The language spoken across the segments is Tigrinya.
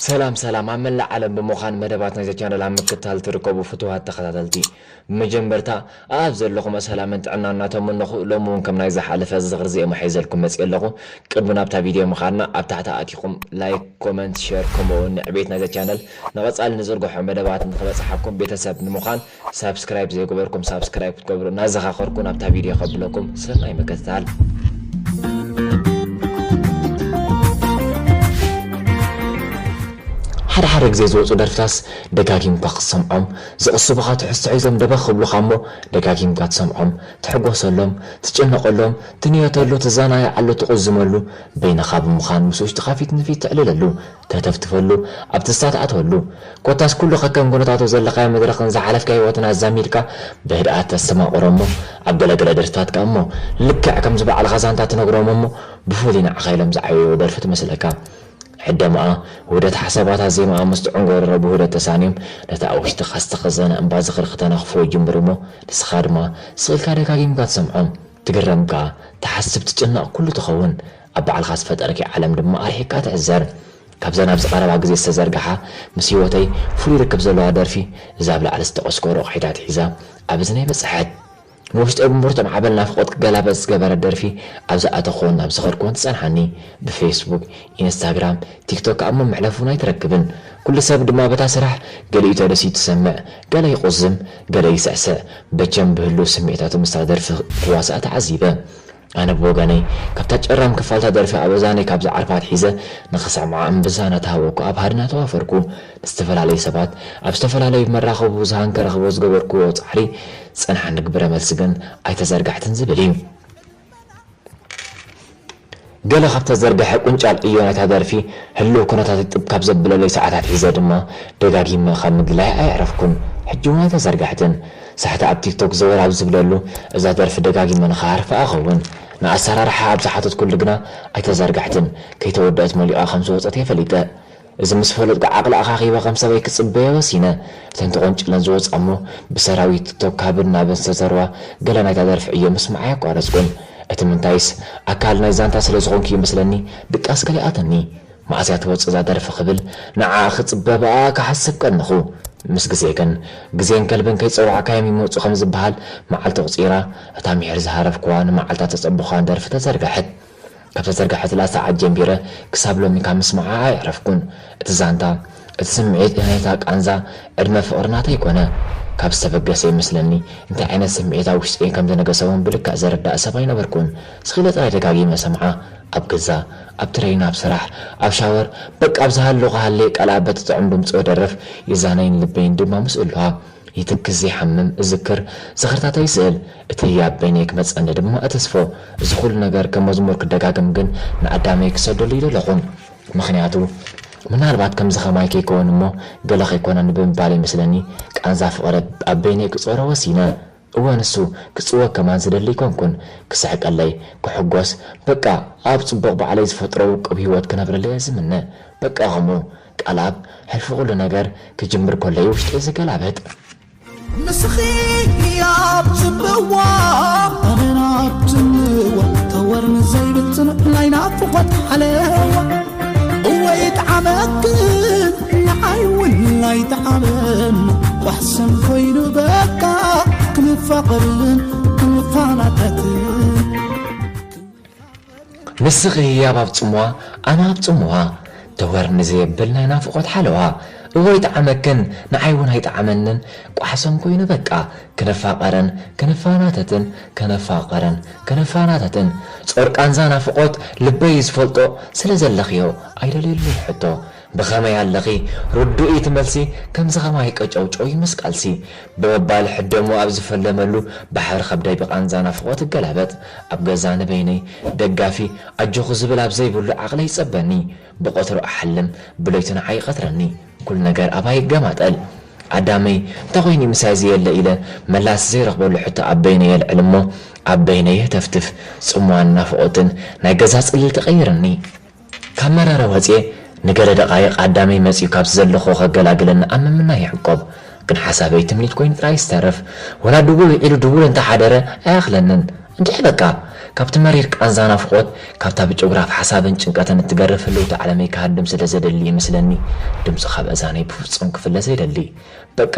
ሰላም ሰላም ኣብ መላእ ዓለም ብምዃን መደባት ናይዚ ቻነል ኣብ ምክትታል ትርከቡ ፍቱዋት ተኸታተልቲ፣ ብመጀመርታ ኣብ ዘለኹም ሰላምን ጥዕናን እናተመነኹ፣ ሎሚ እውን ከም ናይ ዝሓለፈ ዝኽሪ ዜማ ሒዘልኩም መፂአ ኣለኹ። ቅድሚ ናብታ ቪድዮ ምኻድና ኣብ ታሕቲ ኣቲኹም ላይክ፣ ኮመንት፣ ሸር ከምኡ እውን ንዕቤት ናይዚ ቻነል ንቐፃሊ ንዝርግሖ መደባት ንክበፅሓኩም ቤተሰብ ንምዃን ሳብስክራይብ ዘይገበርኩም ሳብስክራይብ ክትገብሩ እናዘኻኸርኩ ናብታ ቪድዮ ከብለኩም። ሰናይ ምክትታል። ሓደ ሓደ ግዜ ዝወፁ ደርፍታስ ደጋጊምካ ክትሰምዖም ዝቕስቡኻ ትሕዝቶ ሒዞም ደበኽ ክብሉኻ እሞ ደጋጊምካ ትሰምዖም፣ ትሕጎሰሎም፣ ትጭነቐሎም፣ ትንየተሉ፣ ትዘናግዓሉ፣ ትቑዝመሉ፣ በይንኻ ብምዃን ምስ ውሽጥኻ ፊት ንፊት ተዕልለሉ፣ ተተፍትፈሉ፣ ኣብ ትዝታ ትኣትወሉ። ኮታስ ኩሉ ከከም ኩነታቱ ዘለኻዮ መድረኽን ዝሓለፍካዮ ህይወትን ኣዛሚድካ ብህድኣት ተስተማቕሮ እሞ ኣብ ገለገለ ደርፍታትካ እሞ ልክዕ ከምዚ ባዕልኻ ዛንታ ትነግሮም እሞ ብፍሉይ ንዓኻ ኢሎም ዝዓበዩ ደርፊ ትመስለካ። ሕደምኣ ውህደት ሓሳባታ ዜማኣ ምስ ትዕንጎርሮ ብውህደት ተሳንዮም ነቲ ኣብ ውሽጥኻ ዝተኸዘነ እምባ ዝኽሪ ክተናኽፎ ይጅምር እሞ ንስኻ ድማ ስቕ ኢልካ ደጋጊምካ ትሰምዖም። ትግረም ከኣ ትሓስብ ትጭነቕ ኩሉ ትኸውን። ኣብ ባዕልኻ ዝፈጠርኪ ዓለም ድማ ኣርሒቕካ ትዕዘር። ካብዘን ኣብዚ ቀረባ ግዜ ዝተዘርግሓ ምስ ህይወተይ ፍሉይ ርክብ ዘለዋ ደርፊ እዛ ኣብ ላዕሊ ዝተቐስኮ ረቑሒታት ሒዛ ኣብ እዝነይ በጽሐት። ንውሽጠይ ብምርቶ ማዕበል ናፍቖት ክገላበጥ ዝገበረት ደርፊ ኣብ ዝኣተኽዎን ኣብ ዝኸድክዎን ትጸንሓኒ። ብፌስቡክ፣ ኢንስታግራም፣ ቲክቶክ ከኣ እሞ መዕለፊ እውን ኣይትረክብን። ኩሉ ሰብ ድማ በታ ስራሕ ገሊኡ ተደሲቱ ትሰምዕ፣ ገለ ይቑዝም፣ ገለ ይስዕስዕ። በቸም ብህሉው ስምዒታቱ ምስታ ደርፊ ክዋሳእ ተዓዚበ። ኣነ ብወገነይ፣ ካብታ ጨራም ክፋልታ ደርፊ ኣብ እዛነይ ካብ ዝዓርፋ ኣትሒዘ ንኽሰምዓ እምብዛ እናተሃወኩ ኣብ ሃድና ተዋፈርኩ። ንዝተፈላለዩ ሰባት ኣብ ዝተፈላለዩ መራኸቢ ብዙሃን ከረኽቦ ዝገበርኩዎ ጻዕሪ፣ ጸንሓኒ ግብረ መልሲ ግን ኣይተዘርጋሕትን ዝብል እዩ። ገለ ካብ ተዘርግሐ ቁንጫል ዕዮ ናይታ ደርፊ ህሉው ኩነታተይ ጥብ ካብ ዘብለለይ ሰዓት ኣትሒዘ ድማ ደጋጊመ ካብ ምግላይ ኣየዕረፍኩን። ሕጂ እውን ኣይተዘርጋሕትን። ሳሕቲ ኣብ ቲክቶክ ዘወር ኣብ ዝብለሉ እዛ ደርፊ ደጋጊመ ንኽሃርፋ እኸውን። ንኣሰራርሓኣ ኣብ ዝሓተትኩሉ ግና ኣይተዘርጋሕትን። ከይተወደአት መሊቓ ከም ዝወጸት እየ ፈሊጠ። እዚ ምስ ፈለጥኩ ዓቕሊ ኣኻኺበ ከም ሰበይ ክጽበዮ ወሲነ። እተን ተቖንጭለን ዝወጻ እሞ ብሰራዊት ቲክቶክ ካብን ናብን ዝተዘርዋ ገለ ናይታ ደርፊ ዕዮ ምስምዓይ ኣቋረጽኩን። እቲ ምንታይስ ኣካል ናይ ዛንታ ስለ ዝኾንኩ ይመስለኒ ድቃስ ከሊኣትኒ። መኣስ እያ ትወጽእ እዛ ደርፊ ክብል ንዓኣ ክጽበ ብኣኣ ክሓስብ ቀነኹ። ምስ ግዜ ግን ግዜን ከልብን ከይጸዋዕካዮም ይመጹ ከም ዝበሃል መዓልቲ ኣቑጺራ እታ ምሒር ዝሃረፍኩዋ ንመዓልታ ተጸበኹዋን ደርፊ ተዘርግሐት። ካብ ተዘርግሐትላ ሰዓት ጀሚረ ክሳብ ሎሚ ካብ ምስምዓ ኣየዕረፍኩን። እቲ ዛንታ፣ እቲ ስምዒት ናይታ ቃንዛ ዕድመ ፍቕሪ ናተይ ኮነ። ካብ ዝተበገሰ ይመስለኒ እንታይ ዓይነት ስምዒት ኣብ ውሽጠይ ከም ዝነገሰ እውን ብልክዕ ዝርዳእ ሰብ ኣይነበርኩን። ስቕ ኢለ ጥራይ ደጋጊመ ሰምዓ። ኣብ ገዛ፣ ኣብ ትሬን፣ ኣብ ስራሕ፣ ኣብ ሻወር፣ በቃ ኣብ ዝሃለኹ ሃልየ ቃልኣ በቲ ጥዑም ድምጹ እደርፍ፣ ይዛነይን ልበይን ድማ ምስኡ ኣለዋ። ይትክዝ ይሓምም እዝክር፣ ዝኽርታተይ ይስእል፣ እቲ ህያብ በይነይ ክመጸኒ ድማ እተስፎ። እዚ ኩሉ ነገር ከም መዝሙር ክደጋግም ግን ንኣዳመይ ክሰደሉ ይደለኹ። ምኽንያቱ፣ ምናልባት ከምዚ ኸማይ ከይከውን እሞ ገለ ከይኮነኒ ብምባል ይመስለኒ፣ ቃንዛ ፍቕሪ ኣብ በይነይ ክጾሮ ወሲነ። እወ ንሱ ክጽወ ከማን ዝደሊ ኣይኮንኩን። ክስሕቀለይ፣ ክሕጎስ፣ በቃ ኣብ ጽቡቕ ባዕለይ ዝፈጥሮ ውቁብ ህይወት ክነብረለይ እየ ዝምነ። በቃ ከምኡ፣ ቃልኣብ ሕልፊ ኩሉ ነገር ክጅምር ከሎ እዩ ውሽጠይ ዝገላበጥ። ንስኺ ኣብ ጽምዋ ኣነ ናብ ጽምዋ ተወር ንዘይብል ጽኑዕ ናይ ናፍቖት ሓለዋ። እወ ይጥዓመክን ንዓይ እውን ኣይጥዓመን ቋሕሰም ኮይኑ በቃ ክንፋቐርን ክንፋናጠትን። ንስኺ ህያብ ኣብ ጽምዋ ኣነ ኣብ ጽምዋ ተወር ንዘየብል ናይ ናፍቖት ሓለዋ። እወ ይጥዓመክን ንዓይ እውን ኣይጥዓመንን ቋሕሰም ኮይኑ በቃ ክንፋቐርን ክንፋናተትን ክንፋቐርን ክንፋናተትን። ጾር ቃንዛ ናፍቖት ልበይ ዝፈልጦ ስለ ዘለኽዮ ኣይደልየሉን ሕቶ። ብኸመይ ኣለኺ ርዱእ እቲ መልሲ ከምዚ ኸማይ ቀጨውጨው ይምስ ቃልሲ። ብምባል ሕደሞ ኣብ ዝፈለመሉ ባሕሪ ከብደይ ብቃንዛ ናፍቖት እገላበጥ። ኣብ ገዛ ንበይነይ ደጋፊ ኣጆኺ ዝብል ኣብ ዘይብሉ ዓቕለይ ይጸበኒ። ብቐትሩ እሓልም ብለይቱ ንዓይ ይቐትረኒ። ኩሉ ነገር ኣባይ ይገማጠል። ኣዳመይ እንታይ ኮይኑ ምሳይ ዘየለ ኢለ መላስ ዘይረኽበሉ ሕቶ ኣብ በይነይ የልዕል እሞ ኣብ በይነይ የተፍትፍ። ጽምዋን ናፍቖትን ናይ ገዛ ጽልል ተቐይርኒ። ካብ መረረ ወጽየ ንገለ ደቓይቕ ኣዳመይ መጺኡ ካብዚ ዘለኹ ከገላግለኒ ኣብ ምምናይ ይዕቆብ። ግን ሓሳበይ ትምኒት ኮይኑ ጥራይ ዝተርፍ። ወላ ድውል ውዒሉ ድውል እንተሓደረ ኣይኣኽለንን። እንድዒ በቃ፣ ካብቲ መሪር ቃንዛ ናፍቖት፣ ካብታ ብጭጉራፍ ሓሳብን ጭንቀትን እትገርፍ ህልውቲ ዓለመይ ክሃድም ስለ ዘደሊ ይመስለኒ፣ ድምጹ ካብ ኣእዛነይ ብፍጹም ክፍለ ዘይደሊ። በቃ፣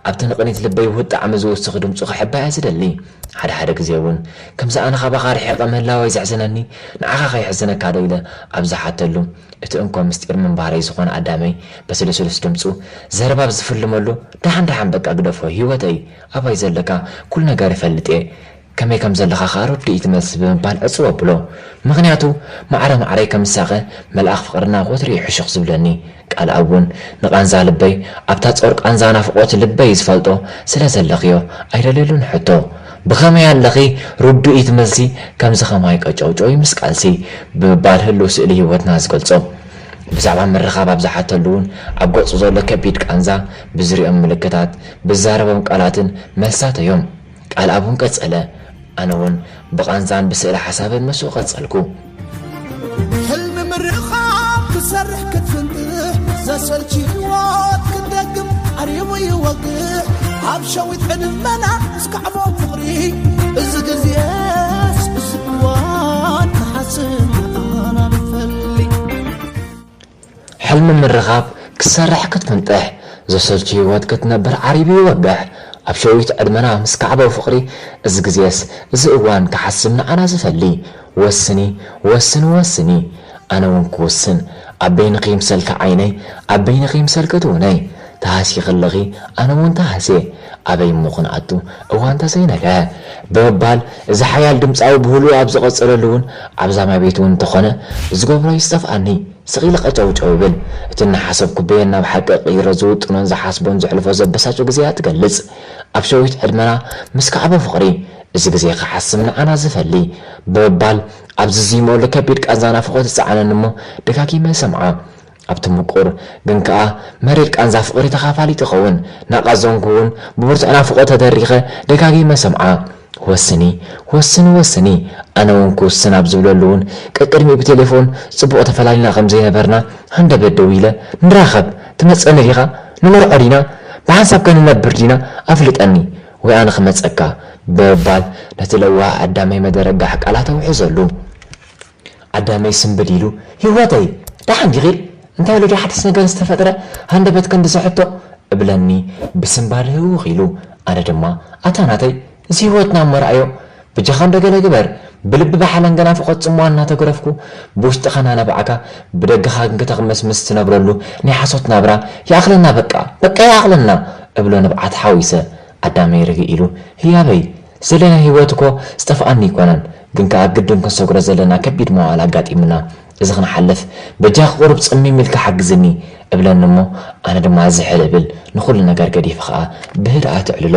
ኣብቲ ንቕኒት ልበይ ውሁድ ጣዕሚ ዝውስኽ ድምጹ ክሕባ እየ ዝደሊ። ሓደ ሓደ ግዜ እውን፣ ከምዚ ኣነ ካባኻ ርሒቐ ምህላወይ ዘሕዝነኒ፣ ንዓኻ ከየሕዝነካ ዶ ኢለ ኣብ ዝሓተሉ፣ እቲ እንኮ ምስጢር ምንባረይ ዝኾነ ኣዳመይ፣ በቲ ልስሉስ ድምጹ፣ ዘረባ ኣብ ዝፍልመሉ፣ ደሓን ደሓን በቃ ግደፎ ህይወተይ፣ ኣባይ ዘለካ፣ ኩሉ ነገር እፈልጥ እየ። ከመይ ከም ዘለኻ ኸኣ ርዱኢት መልሲ ብምባል ዕጽው ኣብሎ። ምኽንያቱ፣ ማዕረ ማዕረይ ከም ዝሳቐ መልኣኽ ፍቕርና ወትሩ እዩ ሕሹኽ ዝብለኒ። ቃል ኣብ እውን ንቓንዛ ልበይ ኣብታ ጾር ቃንዛ ናፍቖት ልበይ ዝፈልጦ ስለ ዘለኽዮ ኣይደልየሉን ሕቶ። ብኸመይ ኣለኺ ርዱኢት መልሲ ከምዚ ኸማይ ቀጨውጨው ምስ ቃልሲ ብምባል ህሉው ስእሊ ህይወትና ዝገልጾ። ብዛዕባ ምርኻብ ኣብ ዝሓተሉ እውን ኣብ ገጹ ዘሎ ከቢድ ቃንዛ ብዝሪኦም ምልክታት ብዛረቦም ቃላትን መልስታት እዮም። ቃል ኣብ እውን ቀጸለ። ኣነ እውን ብቓንዛን ብስእለ ሓሳብን ምስኡ ቀጸልኩ። ሕልሚ ምርኻብ ክሰርሕ ክትፍንጥሕ ዘሰልች ህይወት ክትደግም ዓሪቡ ይወግሕ ኣብ ሸዊት ዕድመና እስካዕቦ ፍቕሪ እዚ ግዜስ እዚ እዋን ክሓስብ ኣናብፈሊ ሕልሚ ምርኻብ ክትሰርሕ ክትፍንጥሕ ዘሰልች ህይወት ክትነብር ዓሪቡ ይወግሕ ኣብ ሸዊት ዕድመና ምስ ካዕበው ፍቕሪ እዚ ግዜስ እዚ እዋን ክሓስብ ንዓና ዝፈሊ ወስኒ ወስኒ ወስኒ ኣነ እውን ክውስን ኣብ በይንኺ ይምሰልኪ ዓይነይ ኣብ በይንኺ ይምሰልኪ ትውነይ ተሃሲኺ ኣለኺ ኣነ እውን ተሃስየ ኣበይ እሞ ክንኣቱ እዋን ተዘይነግሀ ብምባል እዚ ሓያል ድምፃዊ ብህልኡ ኣብ ዝቐፀለሉ እውን ኣብዛ ማይ ቤት እውን እንተኾነ ዝገብሮ ይስጠፍኣኒ ስቕ ኢለ ቀጨውጨው እብል። እቲ እናሓሰብኩ በየን ናብ ሓቂ ቀይረ ዝውጥኖን ዝሓስቦን ዘሕልፎ ዘበሳጩ ግዜያት እገልጽ። ኣብ ሸዊት ዕድመና ምስ ካዕቦ ፍቕሪ፣ እዚ ግዜ ክሓስም ንዓና ዝፈሊ ብምባል ኣብ ዝዝይመሉ ከቢድ ቃንዛ ናፍቖት ይጸዓነኒ እሞ ደጋጊመ እሰምዓ። ኣብቲ ምቁር ግን ከኣ መሪር ቃንዛ ፍቕሪ ተኻፋሊት እኸውን። ናቓዘንኩ እውን ብብርቱዕ ናፍቖት ተደሪኸ ደጋጊመ እሰምዓ። ወስኒ፣ ወስኒ፣ ወስኒ። ኣነ እውን ክውስን ኣብ ዝብለሉ እውን ቀቅድሚኡ ብቴሌፎን ጽቡቕ ተፈላሊና ከም ዘይነበርና ሃንደበት ደዊለ ንራኸብ፣ ትመጸኒ ዲኻ? ንመርዖ ዲና? ብሓንሳብ ከ ንነብር ዲና? ኣፍልጠኒ ወይ ኣነ ክመጸካ ብምባል ነቲ ለዋህ ኣዳመይ መደረጋሕ ቃላት ኣውሕዘሉ። ኣዳመይ ስንብድ ኢሉ፣ ህይወተይ፣ ደሓን ዲኺ? እንታይ ኣሎ ድዩ ሓድሽ ነገር ዝተፈጥረ? ሃንደበት ክንዲ ዝሕቶ? እብለኒ ብስንባደ ህውኽ ኢሉ። ኣነ ድማ፣ ኣታ ናተይ፣ እዚ ህይወትና እሞ ርኣዮ፣ በጃኻ እንዶ ገለ ግበር። ብልቢ ብሓለንገ ናፍቖት ጽምዋ እናተገረፍኩ፣ ብውሽጥኻ እናነባዕካ፣ ብደገኻ ግን ከተቕምስምስ ትነብረሉ ናይ ሓሶት ናብራ ይኣኽለና በቃ፣ በቃ ይኣኽለና እብሎ ንብዓት ሓዊሰ። ኣዳመይ ርግእ ኢሉ፣ ህያበይ፣ ዝደለናዮ ህይወት እኮ ዝጠፍኣኒ ኣይኮነን፣ ግን ከኣ ግድን ክንሰግሮ ዘለና ከቢድ መዋእል ኣጋጢሙና፣ እዚ ክንሓልፍ በጃኺ ቁሩብ ጽሚም ኢልኪ ሓግዝኒ እብለኒ እሞ ኣነ ድማ ዝሕል እብል ንኹሉ ነገር ገዲፈ ከኣ ብህድኣት እዕልሎ።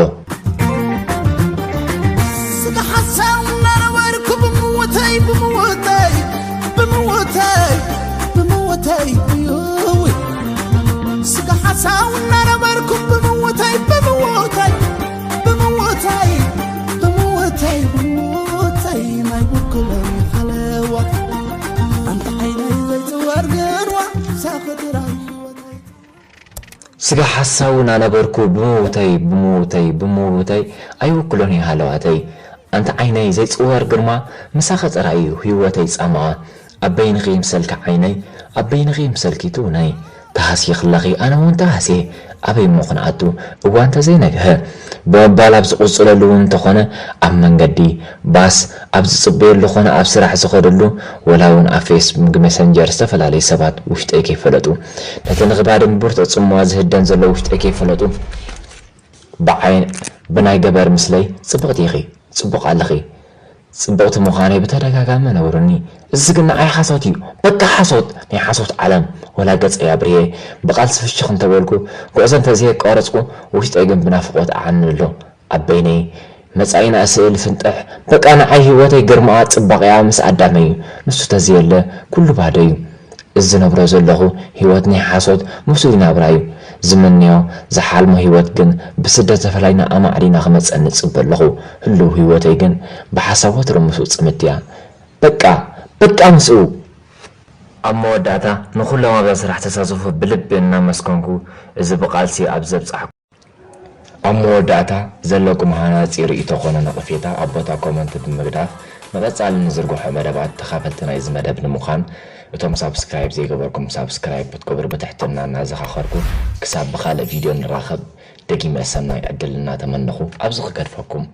ስጋ ሓሳው እናነበርኩ ብምውተይ ብምውተይ ብምውተይ ብምውተይ እዩ ስጋ ሓሳው እናነበርኩ ብምውተይ ብምውተይ ብምውተይ ብምውተይ ብምውተይ ናይ ብኩሎም ሓለዋ ኣንታ ዓይነይ ዘይፅወር ግርዋ ሳኽድራይ ህይወተይ ስጋ ሓሳው እናነበርኩ ብምውተይ ብምውተይ ብምውተይ ኣይውክሎን እዩ ሃለዋተይ ኣንቲ ዓይነይ ዘይፅወር ግርማ ምሳኺ ጥራይ እዩ ህይወተይ ፃማኣ ኣብ በይንኺ ይምሰልኪ ዓይነይ ኣብ በይንኺ ይምሰልኪ ትውነይ ተሃስየ ክለኺ ኣነ እውን ተሃስየ ኣበይ እሞ ክንኣቱ እዋን ተዘይነግሀ ብምባል ኣብ ዝቕፅለሉ እውን እንተኾነ ኣብ መንገዲ ባስ ኣብ ዝፅበየሉ ኾነ ኣብ ስራሕ ዝኸደሉ ወላ እውን ኣብ ፌስ ሜሰንጀር ዝተፈላለዩ ሰባት ውሽጠይ ከይፈለጡ ነቲ ንኽባድን ብርቱዕ ፅምዋ ዝህደን ዘሎ ውሽጠይ ከይፈለጡ ብዓይ ብናይ ገበር ምስለይ ፅብቕቲ ኢኺ ፅቡቕ ኣለኺ ፅብቕቲ ምዃነይ ብተደጋጋሚ ነግሩኒ። እዚ ግን ንዓይ ሓሶት እዩ። በቃ ሓሶት! ናይ ሓሶት ዓለም! ወላ ገጸይ ኣብርየ ብቓልሲ ፍሽኽ እንተበልኩ፣ ጉዕዞ እንተዘየቋረጽኩ፣ ውሽጠይ ግን ብናፍቖት ኣዕንሎ። ኣብ በይነይ መጻኢና ስእሊ ፍንጥሕ። በቃ ንዓይ ህይወተይ ግርማኣ ጽባቐኣ ምስ ኣዳመ እዩ። ንሱ ተዘየለ ኩሉ ባዶ እዩ። እዚ ዝነብሮ ዘለኹ ህይወት ናይ ሓሶት ምሱል ናብራ እዩ። ዝምነዮ ዝሓልሞ ህይወት ግን ብስደት ተፈላሊና ኣማዕዲና ክመጸኒ እጽበ ኣለኹ። ህሉው ህይወተይ ግን ብሓሳብ ወትሩ ምስኡ ጽምድቲ እያ። በቃ በቃ ምስኡ። ኣብ መወዳእታ ንኹሎም ኣብዛ ስራሕ ተሳተፉ ብልቢ እናመስገንኩ እዚ ብቓልሲ ኣብ ዘብጻሕኩ ኣብ መወዳእታ ዘለኩም ሃናጺ ርእይቶ ኮነ ነቐፌታ ኣብ ቦታ ኮመንት ብምግዳፍ ንቐጻሊ ንዝርግሖ መደባት ተኻፈልቲ ናይዚ መደብ ንምዃን እቶም ሳብስክራይብ ዘይገበርኩም ሳብስክራይብ ክትገብሩ ብትሕትና እናዘኻኸርኩ ክሳብ ብኻልእ ቪድዮ ንራኸብ ደጊመ ሰናይ ዕድል እናተመነኹ ኣብዚ ክገድፈኩም።